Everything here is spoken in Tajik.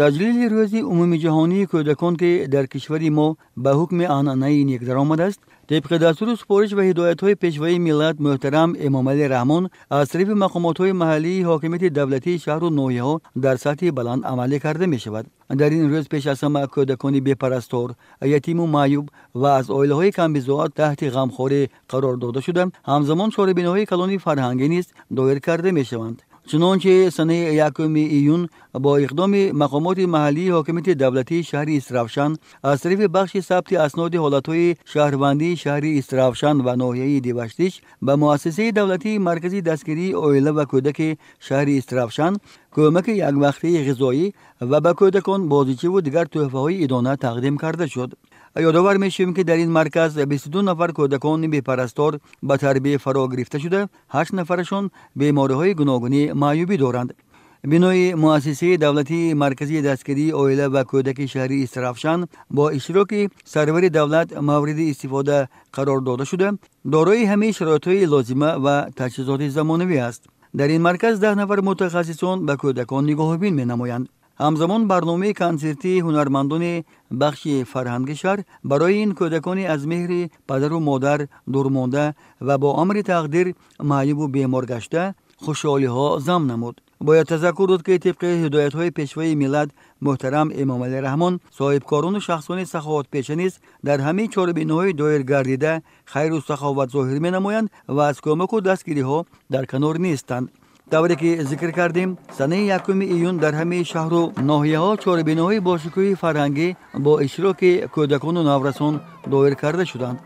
Таҷлили рӯзи умумиҷаҳонии кӯдакон, ки дар кишвари мо ба ҳукми анъанаи нек даромадааст, тибқи дастуру супориш ва ҳидоятҳои Пешвои миллат муҳтарам Эмомалӣ Раҳмон аз тарафи мақомотҳои маҳаллии ҳокимияти давлатии шаҳру ноҳияҳо дар сатҳи баланд амалӣ карда мешавад. Дар ин рӯз пеш аз ҳама кӯдакони бепарастор, ятиму маъюб ва аз оилаҳои камбизоат таҳти ғамхорӣ қарор дода шуда, ҳамзамон чорабиниҳои калони фарҳангӣ низ доир карда мешаванд. Чунончи, санаи 1 июн бо иқдоми мақомоти маҳаллии ҳокимияти давлатии шаҳри Истаравшан аз тарафи бахши сабти асноди ҳолатҳои шаҳрвандии шаҳри Истаравшан ва ноҳияи Деваштич ба муассисаи давлатии марказии дастгирии оила ва кӯдаки шаҳри Истаравшан кӯмаки яквақтии ғизоӣ ва ба кӯдакон бозичиву дигар тӯҳфаҳои идона тақдим карда шуд. Ёдовар мешавем, ки дар ин марказ 22 нафар кӯдакони бепарастор ба тарбия фаро гирифта шуда, 8 нафарашон бемориҳои гуногуни маъюбӣ доранд. Бинои муассисаи давлатии марказии дастгирии оила ва кӯдаки шаҳри Истаравшан бо иштироки сарвари давлат мавриди истифода қарор дода шуда, дорои ҳамаи шароитҳои лозима ва таҷҳизоти замонавӣ аст. Дар ин марказ 10 нафар мутахассисон ба кӯдакон нигоҳубин менамоянд. Ҳамзамон барномаи консертии ҳунармандони бахши фарҳанги шаҳр барои ин кӯдакони аз меҳри падару модар дурмонда ва бо амри тақдир маъюбу бемор гашта хушҳолиҳо зам намуд. Бояд тазаккур дод, ки тибқи ҳидоятҳои Пешвои миллат муҳтарам Эмомалӣ Раҳмон соҳибкорону шахсони саховатпеша низ дар ҳамаи чорабиниҳои доир гардида хайру саховат зоҳир менамоянд ва аз кӯмаку дастгириҳо дар канор нестанд. Тавре ки зикр кардем, санаи 1 июн дар ҳамаи шаҳру ноҳияҳо чорабиниҳои бошукӯҳи фарҳангӣ бо иштироки кӯдакону наврасон доир карда шуданд.